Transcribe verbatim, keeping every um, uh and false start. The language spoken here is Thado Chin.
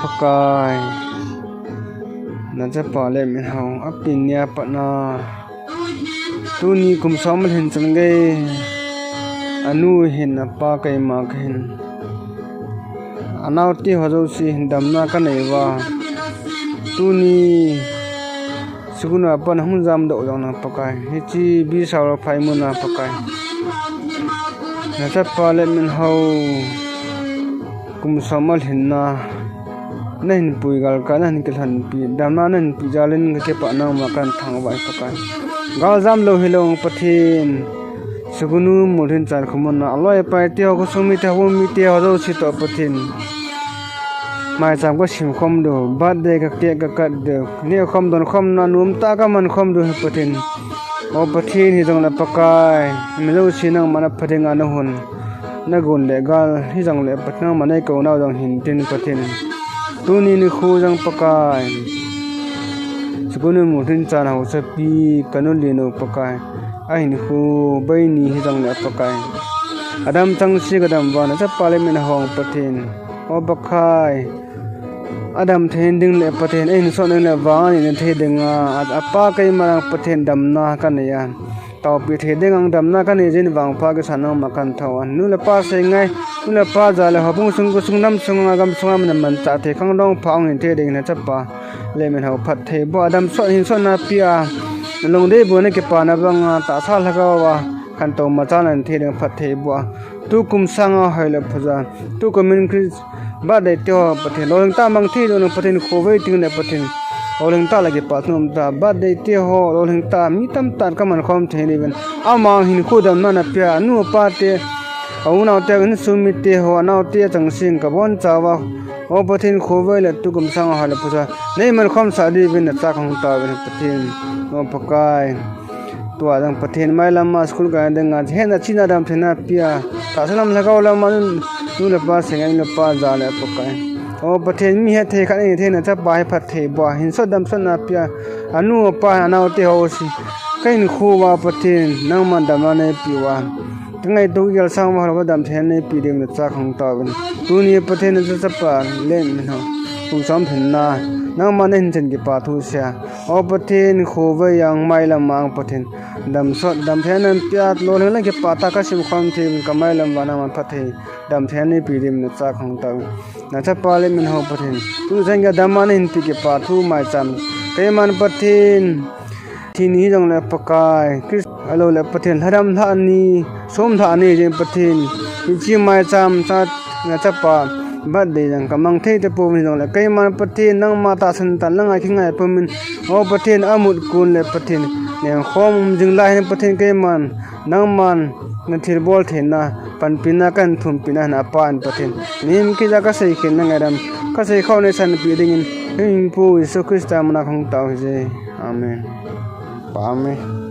Pakai, nachapa le min hao, apen nia pat na. Tuni kum som alhin chan gei. Anu hin, apa keima kahin. Anao te ho jouse hin damna kanei uva. Tuni sukunu a pat na hung jamdoh jong na Pakai. Hiche Bisau Lophaimon a Pakai, nachapa le min hao, kum som alhin na, nahin pui galkai, nahin kilhonpi, damna nahin pe jal in kakipah, nangma kahin thangvah e Pakai. Galjam lou hilou Pathen, sukunu Molhinchan khomon a, aloi apai te ho, khosung mite ho, mite ho jouse toh Pathen. Maicham kasim khom diu, birthday ka cake kakat diu, neh khom don khom na, nom tah kaman khom diu hi Pathen. O Pathen, hijongle Pakai, mi jouse nangma na pha dinga nahon, nagon le gal, hijongle Pathen nangma neikou nau jong hin tin Pathen. Tuni nikho jong Pakai, sukunu Molhinchan haosapi, kanu le nu Pakai, ahinkho bei ni hijongle Pakai, adam chengse kadam uva, nachapa le min hao Pathen. O Pakai, adam thei ding le Pathen, ahinsot ding le vang ani thei dinga, a, apa keima lang Pathen damna kanei a. Taopi thei dinga damna kanei jeh in vangpha kisa nangma kahin thou a. Nu le pa seingai, nu le pa jale houbung sung, khosung nam sunga, gamsunga min manchah thei khangdong pha hung hin thei ding nachapa le min hao phatthei boh a, damsot hinsotna pea, nalungdei bu nakipana banga, tahsa lhagao a khantou machal nahin thei ding phatthei boh a. Tukum sanga hoi le phuja, tukum in Christ birthday te ho Pathen, lolhing tah mang thei ding Pathen, khovei ding le Pathen, lolhing tah le kipah thu um ta, birthday te ho lolhing tah mi tamtah kaman khom thei diuvin, ama hinkho damna napea, anu apa te, aunao te, insung mite ho, anao te chengse in kabonchauva, o Pathen, khovei le tukum sanga hoi le phuja neiman khomsah diuvin nacha kahung taovin Pathen. O Pakai, tua jong Pathen, mailam a school kai dinga hetna chihna damtheina pea, tahsa lam lhagao lam a nu, nu le pa seingai, nu le pa jale Pakai. O Pathen, mi hetthei khat ahi thei, nachapa hi phatthei boh a, hinsot damsotna pea, anu apa anao te ho jouse, kahinkho uva Pathen, nangman damna neipe uva, kangaito kigel sang uva, damtheina neipe diuvin nacha kahung taovin. Tuni Pathen, nachapa le min hao, kum som lhin na, nangma nahin chen kipathu sea, o Pathen, khovei a, mailam a Pathen, damsot damtheina pea, lolhing le kipah tah kasim khom thei diuvin, kamailam uva nangman phatthei, damtheina neipe diuvin nacha kahung taovin. Nachapa le min hao Pathen, tuchan geiya damna nahin pe kipathu maicham, keiman Pathen, thi ni hijongle Pakai, Christ, ahilou le Pathen, lhadam lhani, som lhani jeng Pathen, hiche maicham cha, nachapa birthday jong kamang thei tapouvin hijongle, keiman Pathen, nangma tahsan tah langa kingai pumin, o Pathen, amut kon le Pathen, lengkhom um jing lai hin Pathen, keiman nangman nathilbol theina, panpina kahin thumpeh nahin, apa in Pathen, mihem kiti a kasei khen nangaidam, kasei khao neisanpeh dingin, Huhhingpu Jesu Christa mina kahung tao hije. Amen. Pa, Amen.